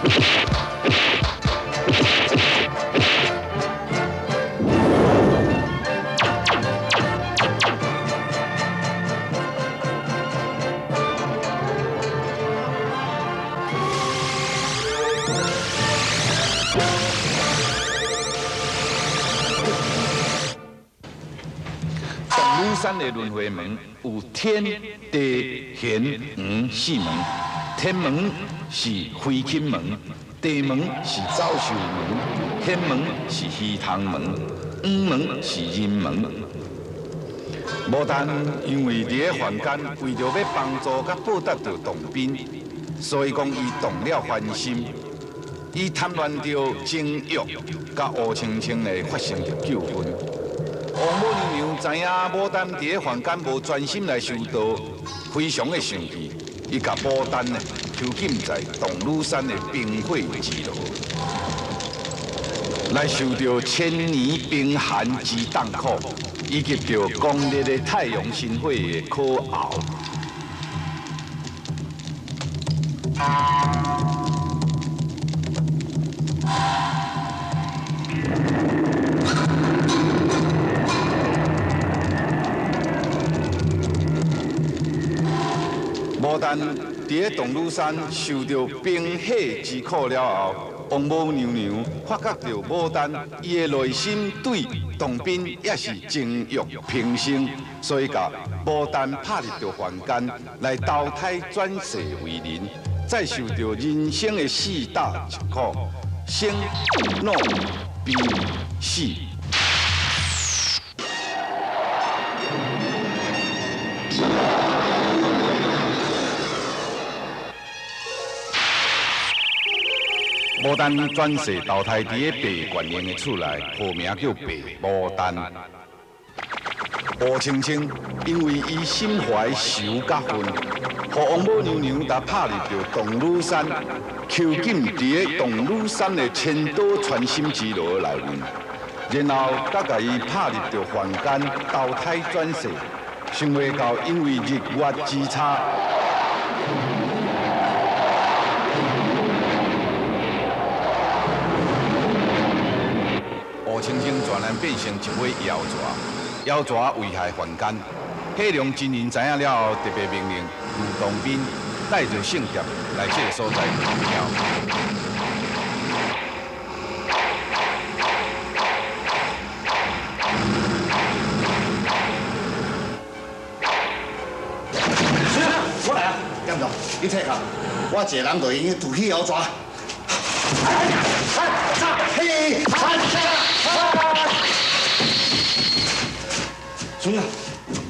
洞女山的轮回门有天、地、玄、黄四门。天门是飞禽门，地门是走兽门，天门是鱼虫门，黄门是人门。牡丹因为伫咧凡间，为著欲帮助佮报答著洞宾，所以讲伊动了凡心，伊贪恋著情欲，佮乌青青的发生著纠纷。王母娘娘知影牡丹伫咧凡间无专心来修道，非常的生气，伊共牡丹呢囚禁在洞女山的冰火之炉，来受著千年冰寒之冻苦，以及著强烈的太阳神火的烤熬。牡丹伫咧洞女山受著冰火之苦了后，王母娘娘发觉著牡丹伊的内心对洞宾也是情欲平生，所以共牡丹拍入著凡间来投胎转世为人，再受著人生的四大疾苦：生、老、病、死。牡丹转世投胎伫咧白观音的厝内，号名叫白牡丹。乌青青因为伊心怀仇佮恨，予王母娘娘共拍入著洞女山，囚禁伫咧洞女山的千岛传心之炉内面，然后阁共伊拍入著凡间投胎转世，想袂到因为日月之差。乌青青全然变成一尾妖蛇，妖蛇危害凡间。火龙真人知影了后，特别命令吕洞宾带著圣剑来这个所在除妖。我来啊，剑长，你退下，我一个人就用得除去妖蛇。嘿，孙仔，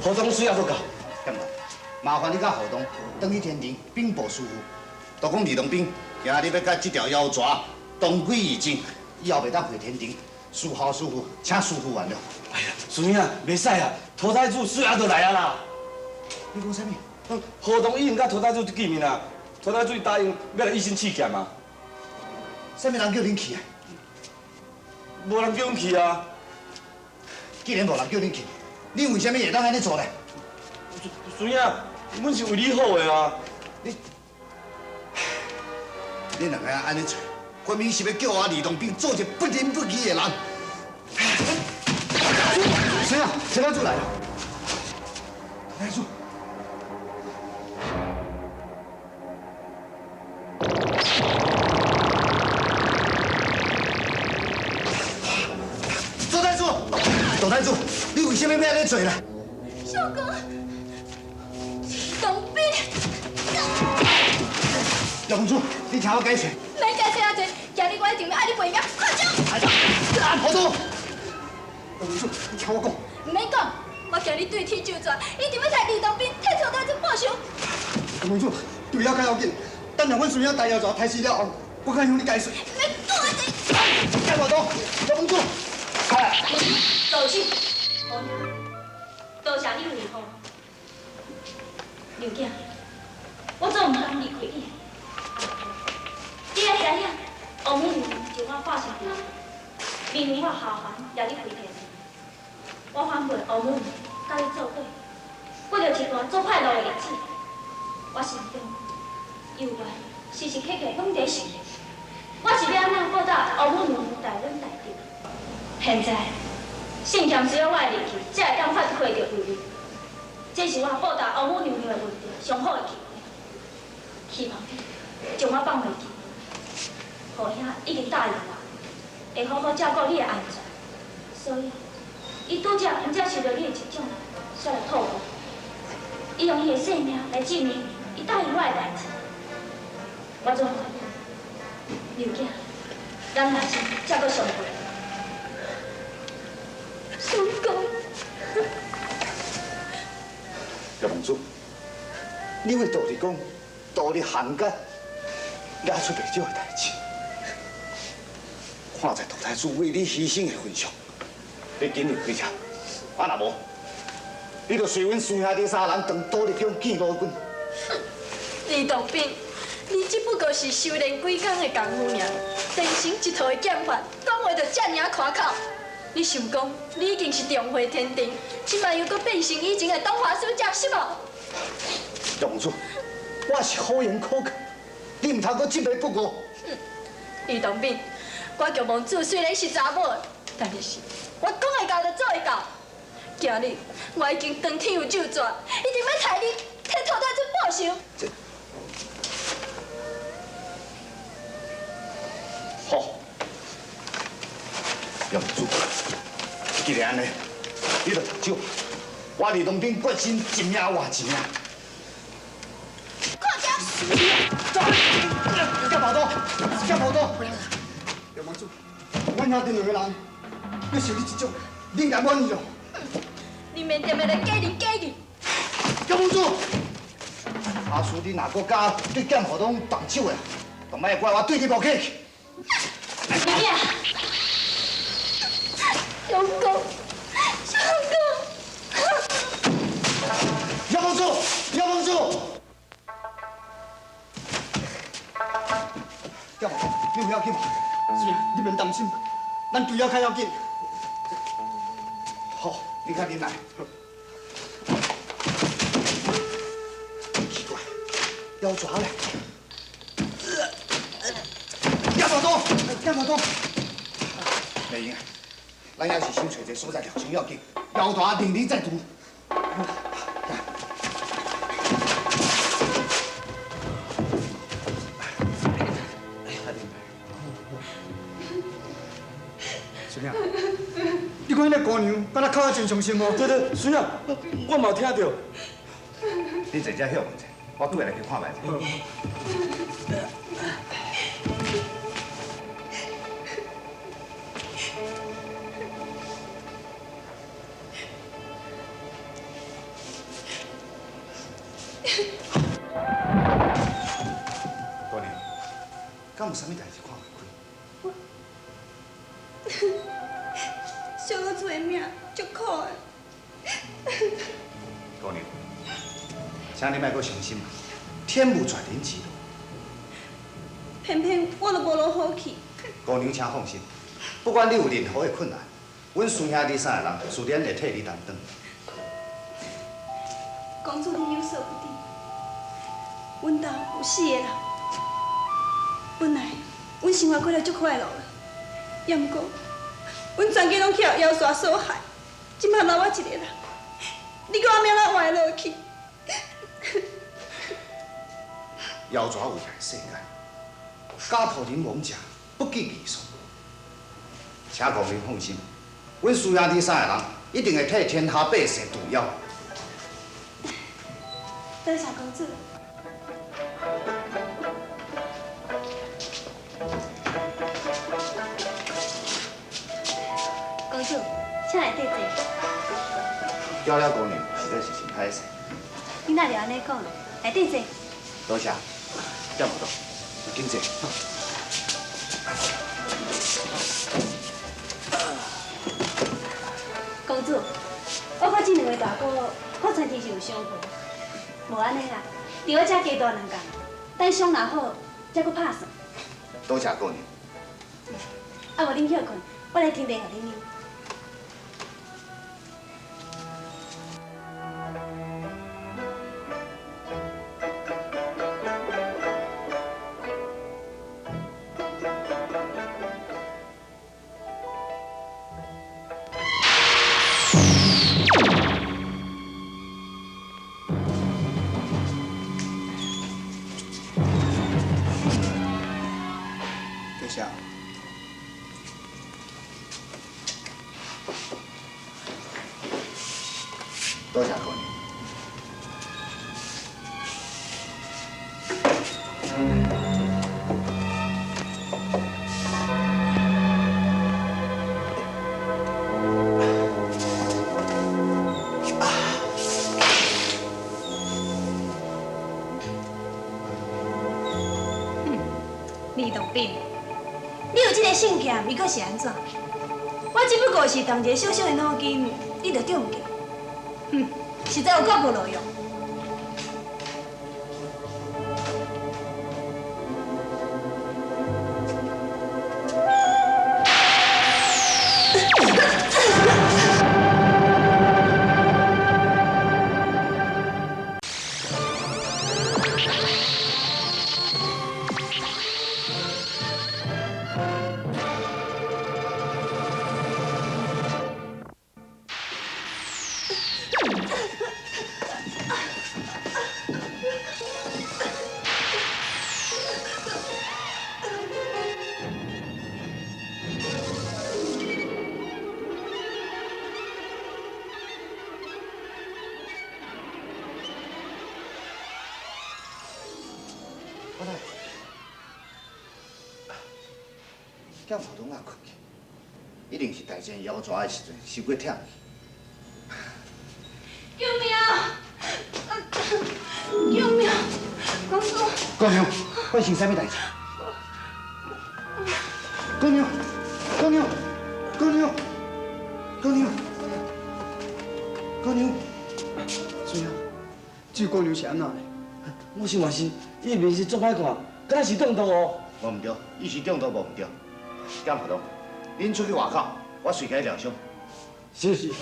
何东水还阁到？剑长，麻烦你佮何东转去天庭禀报师父，就讲吕洞宾今日欲佮这条妖蛇同归于尽，以后袂当回天庭，事后师父，请师父原谅。哎呀，孙仔，袂使啊，陶太子水仔就来啊啦！你讲啥物？何东已经佮陶太子见面啊，陶太子答应欲来以身试剑啊。啥物人叫恁去啊？无人叫阮去啊。既然无人叫恁去，恁为啥物会当按呢做呢？孙仔，阮是为你好的啊！你两个按呢做，分明是欲叫我吕洞宾做一个不仁不义的人。孙仔，陈太子来了。陈太子。左太子，左太子，你为啥物欲按呢做啦？相公，洞宾，六公主，你听我解释。免解释遐济，今日我一定欲爱你赔命，快走！何东，六公主，你听我讲。毋免讲，我今日对天咒诅，一定欲替吕洞宾替曹太子报仇。六公主，对了较要紧，等下阮孙仔大妖蛇杀死了后，我再向你解释。免讲遐济。解话多，六公主。道歉，好，多谢你维护。刘囝，我总毋甘离开你。你爱知影，王母娘娘就我化身为命令我下凡掠你回天。我反背王母娘娘，佮你做伙，过著一段足快乐的日子。我心中犹原时时刻刻拢伫想你，现在圣剑需要我的力气，才会当发挥著威力。这是我报答王母娘娘的恩德，上好的机会。希望你将我放袂记，虎兄已经答应我，会好好照顾你的安全。所以，伊拄才毋才受著你的一掌，才来吐血。伊用伊的性命来证明伊答应我的代志。我总欢喜，刘囝，咱来世才阁相会。相公，叶公子，你为道理讲，道理行间，惹出袂少的代志。看在杜太子为你牺牲的份上，你紧入去吃。啊，若无，你就随阮师兄弟三人当倒立宫见罗军。李洞宾，你只不过是修炼几工的功夫尔，练成一套的剑法，讲话就遮尔啊夸口。你想讲，你已经是重回天庭，这摆又阁变成以前的东华使者，是无？叶公子，我是好言可劝，你毋通阁执迷不悟。李洞宾，我玉梦子虽然是查某，但是我讲会到就做会到。今日我已经当天有咒诅，一定欲刣你，替涂太子报仇。这好，叶公子，既然按呢，你就动手，我李东斌决心一命换一命。快点！走！剑跑刀，剑跑刀。叶公子，阮兄弟两个人，欲受你这掌，你应该满意哦。你免踮咧来假仁假义。叶公子，阿叔，你若阁敢对剑跑刀动手的，就莫怪我对你无客气。二囝，相公，相公，叶公子，叶公子，剑跑刀，你有要紧无？是，你免担心，咱队友较要紧。好，你较忍耐。奇怪，妖蛇咧？叶宝东，叶宝东，袂用啊！咱还是先找一个所在疗伤要紧，妖蛇另日再除。孙仔，你看彼个姑娘，敢若哭得真伤心哦。对对，孙仔，我嘛有听著。你坐遮歇困者，我转来去看觅者。姑娘，敢有啥物代志看袂开？小公子的命足苦的。姑娘，请你莫阁伤心啊！天无绝人之路。偏偏我都无路好去。姑娘，请放心，不管你有任何的困难，阮师兄弟三个人自然会替你担当。公主，你有所不知，阮兜有四个人，本来阮生活过得足快乐的，也毋过阮全家拢去予妖蛇所害，这摆留我一个人，你叫我欲按怎活落去？妖蛇危害世间，家破人亡者不计其数。请姑娘放心，阮师兄弟三个人一定会替天下百姓除妖。多谢公子。公主，请来底坐。叫了姑娘，实在是真歹势。你哪会按呢讲？来底坐。多谢，叶无多，紧坐。公主，我看这两位大哥好亲像是有相会，无按呢啦，伫我遮加大两工，等伤若好，才阁拍算。多谢姑娘。啊，无恁歇睏，我来添茶予恁啉。多谢。多谢姑娘。李洞宾，你有这个圣剑，伊阁是按怎？我只不过是动一个小小的脑筋，你就中计，哼，实在有够无路用。我来，叫浦东仔困去，一定是大战妖蛇的时阵受过疼去。救命！救命！公主。姑娘，发生啥物代志？姑娘，姑娘，姑娘，姑娘，姑娘，是啊，这姑娘是按怎呢？我想嘛是，伊面色足歹看，敢若是中毒哦。无毋对，伊是中毒无毋对。江浦东，恁出去外口，我随去疗伤。是是。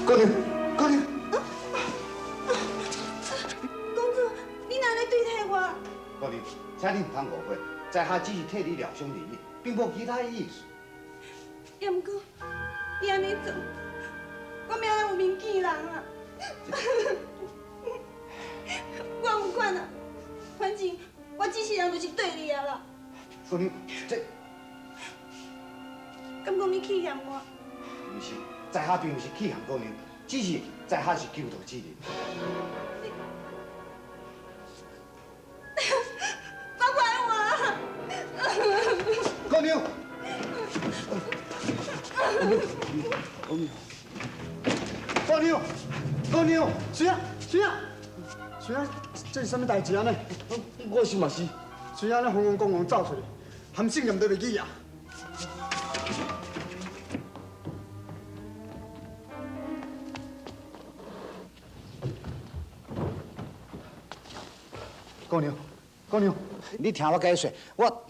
姑娘，姑娘，公主，你哪来对待我？姑娘，请你毋通误会，在下只是替你疗伤而已，并无其他的意思。也毋过，你按呢做，我明仔有面见人啊！我毋管啊，反正我这世人就是对你啊啦。姑娘，这……敢讲你气嫌我？毋是，在下并毋是气嫌姑娘，只是在下是求道之人。放开我！姑娘，姑娘，姑娘，谁啊？谁啊？谁啊？这是啥物代志按呢？我想嘛是。谁啊？咧慌慌张张走出去，含圣剑都袂记啊！姑娘，姑娘，你听我解说，我。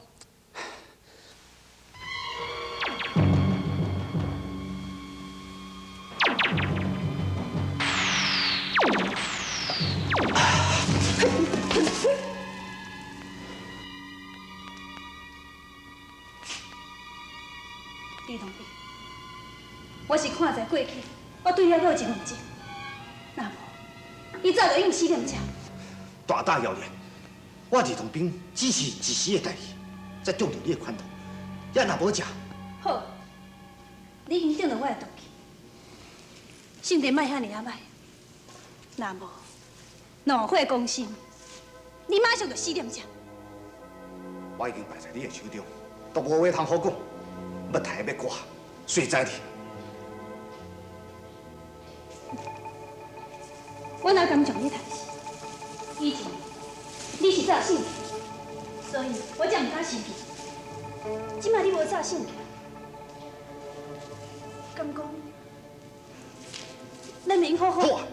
李东斌，我是看在过去，我对你还阁有一份情。若无，你早就已经死踮遮。大胆谣言！我李东斌只是一时的代志，才中著你的圈套。也若无食，好，你已经中著我的毒气，性地莫遐尔仔歹。若无，怒火攻心，你马上就死踮遮。我已经败在你的手中，都无话通好讲。欲抬欲挂，随在你。我哪敢将你杀死？以前你是诈圣剑，所以我才毋敢生气。这摆你无诈圣剑，敢讲咱免好好？好啊！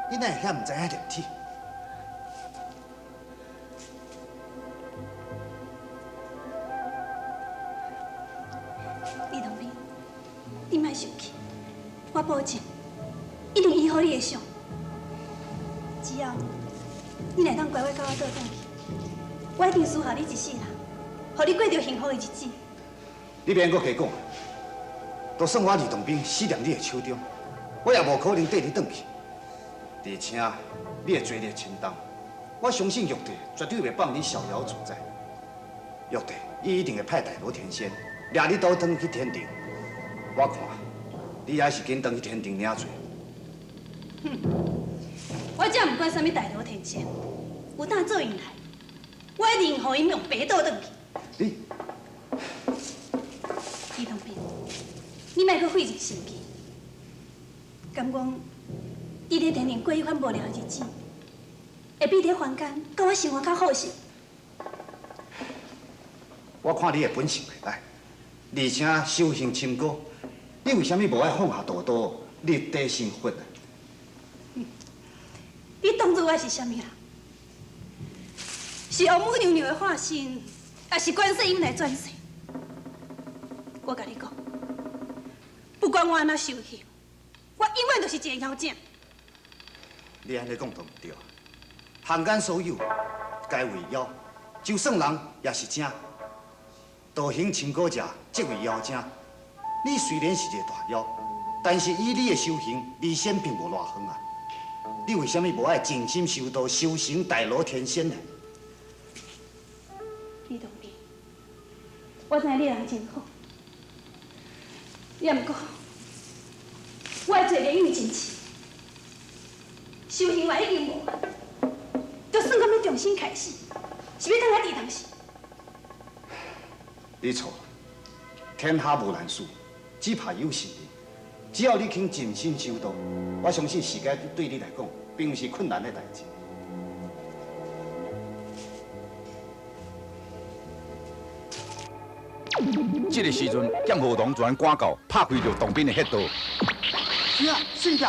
你哪会遐毋知影廉耻？我保證，一定醫好你的傷。只要你若當乖乖佮我倒轉去，我一定侍候你一世人，予你過著幸福的日子。你免閣加講，就算我李洞賓死佇你的手中，我也無可能綴你轉去。而且你的罪孽深重，我相信玉帝絕對袂放你逍遙自在。玉帝，伊一定會派大羅天仙掠你倒轉去天庭。我看你還是緊轉去天庭領罪。哼，我才毋管啥物大羅天仙，有當做𪜶來，我一定予𪜶用白倒轉去。你，李洞賓，你莫閣費這心機。敢講，你佇天庭過彼款無聊的日子，會比佇凡間佮我生活較好勢？我看你的本性袂歹，而且修行深高，你為啥物無愛放下屠刀，立地成佛啊？你當作我是啥物人？是王母娘娘的化身，抑是觀世音來轉世？我共你講，不管我按怎修行，我永遠就是一個妖精。你按呢講都毋對，行間所有皆為妖，就算人也是精。道行深高者，即為妖精。你雖然是一個大妖，但是以你的修行，離仙並無偌遠啊！你為啥物無愛靜心修道，修成大羅天仙呢？李洞賓，我知你人真好，也毋過我的罪孽已經真深，修行嘛已經無啊，就算講欲重新開始，是欲轉來佇當時？你錯，天下無難事，只怕有心人。只要你肯盡心修道，我相信時間對你來講，並毋是困難的代誌。這個時陣，劍河龍突然趕到，拍開著洞賓的穴道。是啊，聖劍。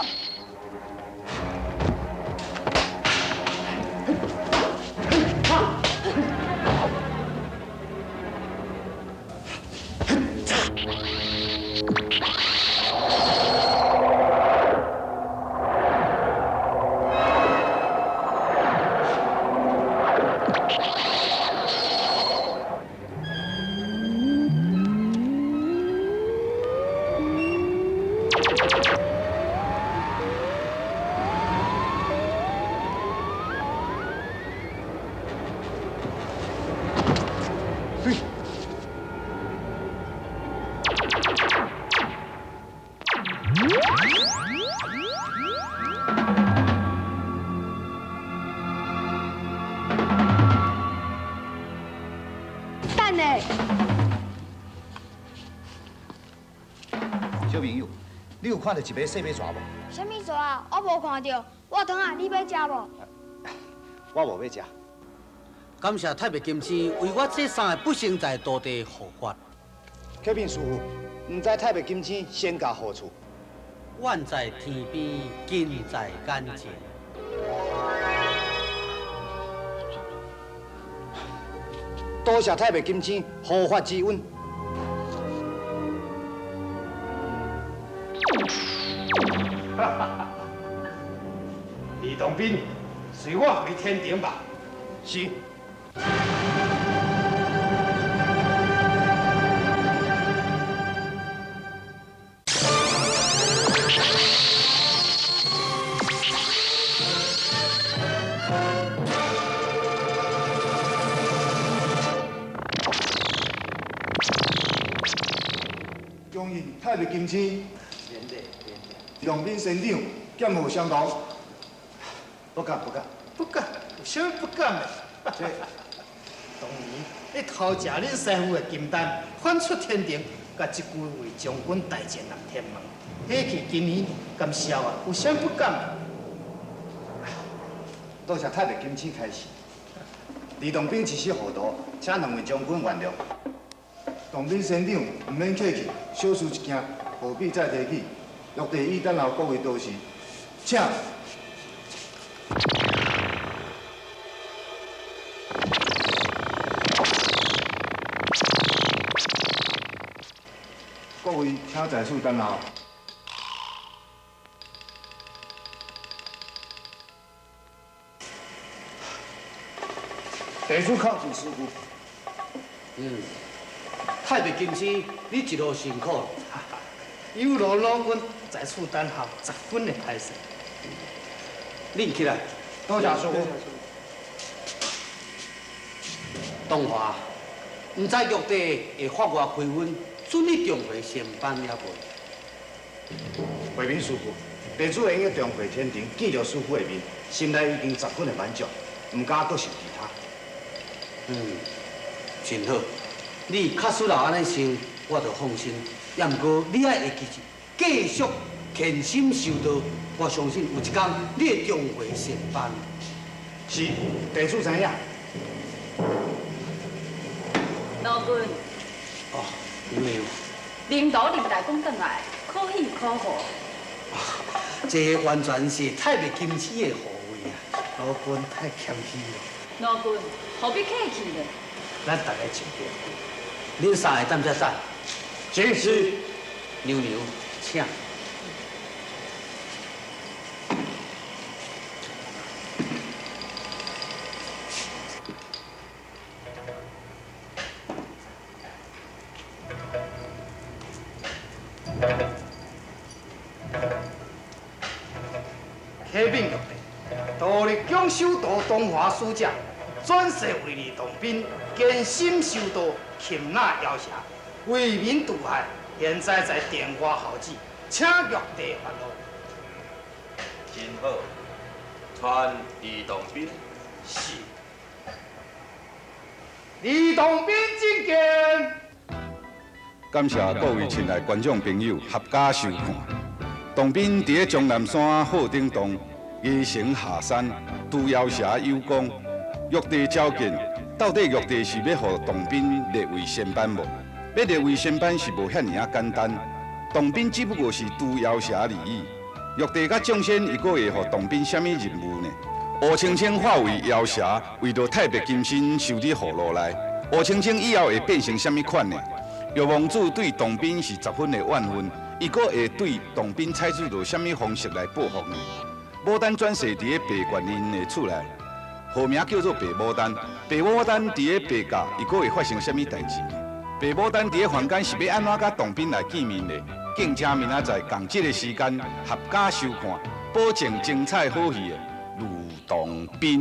等下，小朋友，你有看著一尾細馬蛇無？啥物蛇啊？我無看著。我糖啊，你欲食無？我無欲食。感謝太白金星為我這三个不成才的徒弟護法。啟稟師父，毋知太白金星仙駕何處？遠在天邊，近在眼前。多謝太白金星護法之恩。李洞賓，隨我回天庭吧。是。恭喜太白金星，李洞賓仙長，劍河相投。不敢不敢，不敢，有啥物不敢的？這當年你偷食恁師父的金丹，反出天庭，共這幾位將軍大戰入天門，火氣金魚敢燒啊？有啥物不敢的？多謝太白金星開示。李洞賓一時糊塗，請兩位將軍原諒。洞賓仙長，毋免客氣，小事一件，何必再提起？玉帝已等候各位道士，請。各位請在此等候。地主叩见师父。嗯，太白金星，你一路辛苦。有劳老君在此等候，十分的歹势。恁起来。多谢师父。东华，毋知玉帝会发外批阮，准你重回仙班犹未？回禀师父，弟子会用重回天庭，见著师父的面，心内已经十分的满足，毋敢阁想其他。嗯，真好，你确实若按呢想，我就放心。也毋过你爱会记住，继续潜心修道，我相信有一天你会重回仙班。是，弟子知影。罗君。哦，娘娘。灵徒林大公转来，可喜可贺。这完全是太白金星的护卫啊！罗君太谦虚了。罗君，何必客气呢？咱大家就对。恁三个踮遮等。是是。娘娘，请。启禀玉帝，道立宫修道东华使者转世为李洞宾，坚心修道，擒拿妖邪，为民除害。现在在殿外候旨，请玉帝发落。真好，传李洞宾。是。李洞宾觐见。感谢各位亲爱观众朋友合家收看。洞宾伫咧终南山鹤顶洞，夜行下山，除妖邪有功，玉帝召见，到底玉帝是欲予洞宾列为仙班无？欲列为仙班是无遐尔仔简单。洞宾只不过是除妖邪而已。玉帝佮众仙伊阁会予洞宾啥物任务呢？乌青青化为妖邪，为著太白金星收伫葫芦内。乌青青以后会变成啥物款呢？玉王子对洞宾是十分的怨恨。伊阁会对洞宾采取著啥物方式来报复呢？牡丹转世伫咧白观音的厝内，号名叫做白牡丹。白牡丹伫咧白家，伊阁会发生啥物代志？白牡丹伫咧凡间是欲按怎佮洞宾来见面呢？敬请明仔载仝这个时间合家收看，保证精彩好戏的《吕洞宾》。